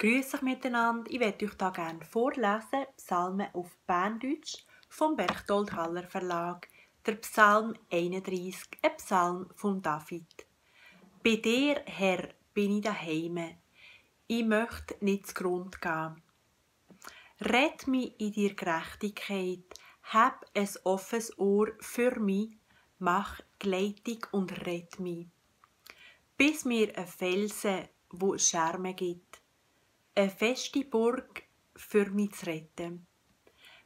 Grüß euch miteinander. Ich werde euch hier gerne vorlesen, Psalmen auf Berndeutsch vom Berchtold Haller Verlag, der Psalm 31, ein Psalm von David. Bei dir, Herr, bin ich daheim. Ich möchte nicht zugrunde gehen. Rett mich in dir Gerechtigkeit, hab ein offenes Ohr für mich, mach Gleitung und rett mich. Bis mir ein Felsen, wo Scherme gibt, eine feste Burg für mich zu retten.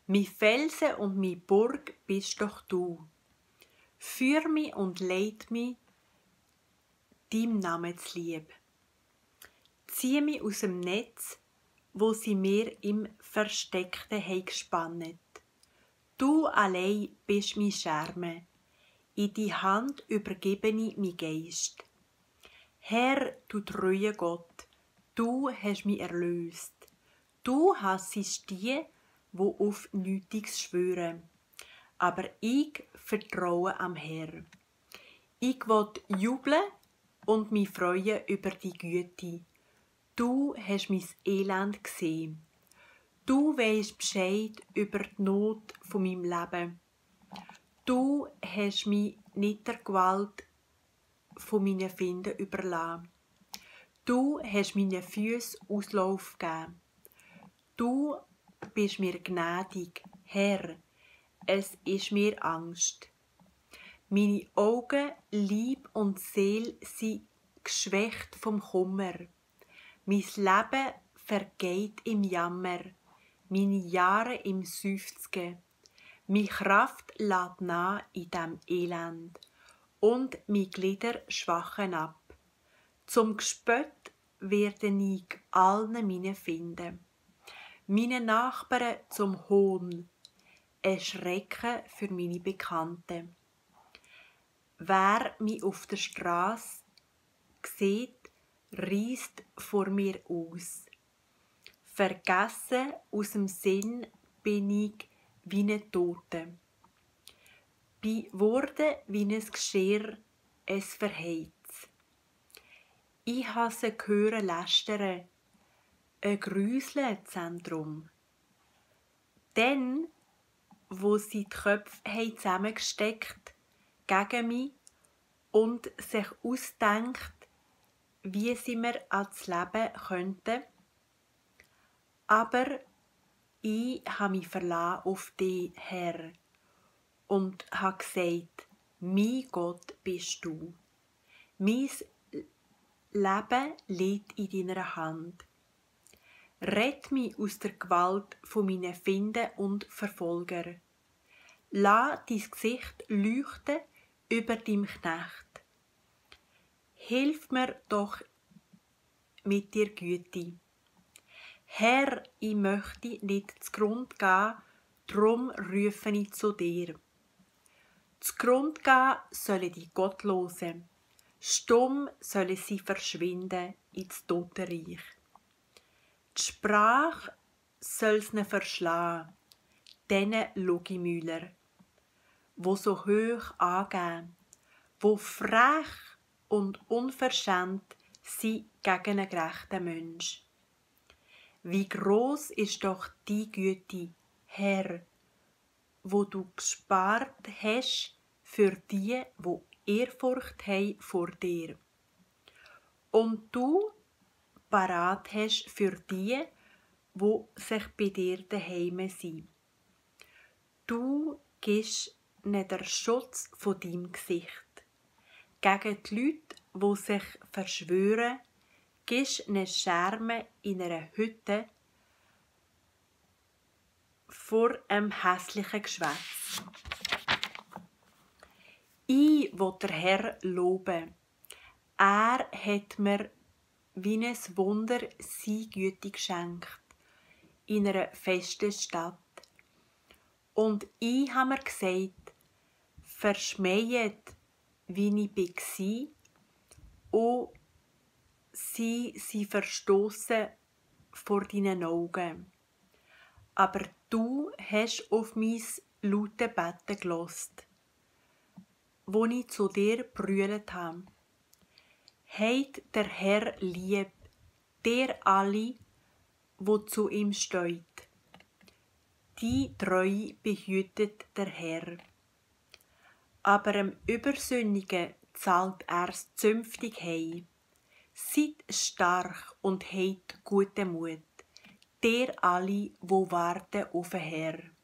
Mein Felsen und meine Burg bist doch du. Führ mich und leit mich, deinem Namen zu lieb. Zieh mich aus dem Netz, wo sie mir im Versteckten haben gespannet. Du allein bist mein Scherme, in die Hand übergebe ich mein Geist. Herr, du treue Gott, du hast mich erlöst. Du hassest die, wo auf Nötiges schwören. Aber ich vertraue am Herr. Ich will jubeln und mich freuen über die Güte. Du hast mein Elend gesehen. Du weisst Bescheid über die Not von meinem Leben. Du hast mich nicht der Gewalt von meinen Finden überlassen. Du hast meinen Füßen Auslauf gegeben. Du bist mir gnädig, Herr, es ist mir Angst. Meine Augen, Leib und Seele sind geschwächt vom Kummer. Mein Leben vergeht im Jammer, meine Jahre im Seufzen. Meine Kraft lässt nach in dem Elend und meine Glieder schwachen ab. Zum Gespött werde ich allen meinen finden. Meine Nachbarn zum Hohn, ein Schrecken für meine Bekannten. Wer mich auf der Straße sieht, reisst vor mir aus. Vergessen aus dem Sinn bin ich wie eine Tote. Bei Worten wie ein Geschirr, es verheizt. Ich hasse hören lästern, ein Grüslezentrum. Dann, wo sie die Köpfe haben zusammengesteckt gegen mich und sich ausdenkt, wie sie mir ans Leben könnten. Aber ich habe mich verlassen auf dich, Herr, und habe gesagt, mein Gott bist du. Mein Leben liegt in deiner Hand. Rett mich aus der Gewalt von meinen Finden und Verfolger. Lass dein Gesicht leuchten über deinem Knecht. Hilf mir doch mit dir Güte. Herr, ich möchte nicht zugrunde gehen, drum rufe ich zu dir. Zugrunde gehen sollen die Gottlosen, stumm sollen sie verschwinden ins Totenreich. Die Sprache soll's ne verschlagen, denen Logimüller, wo so hoch angehen, wo frech und unverschämt sind gegen einen gerechten Mensch. Wie groß ist doch die Güte, Herr, wo du gespart hast für die, wo Ehrfurcht haben vor dir. Und du parat hast für die, wo sich bei dir daheim sind. Du gibst ihnen den Schutz von deinem Gesicht. Gegen die Leute, die sich verschwören, gibst ihnen Scherme in einer Hütte vor einem hässlichen Geschwätz. Ich will den Herr loben. Er hat mir wie ein Wunder seine Güte geschenkt in einer festen Stadt. Und ich habe mir gesagt, verschmähet, wie ich war, und sie verstoßen vor deinen Augen. Aber du hast auf mein lautes Betten gelost, wo ich zu dir brüllt habe. Heit der Herr lieb, der alle, wo zu ihm steht. Die Treue behütet der Herr. Aber dem Übersündigen zahlt er's zünftig hei. Seid stark und heit guten Mut, der alle, wo warten auf den Herr.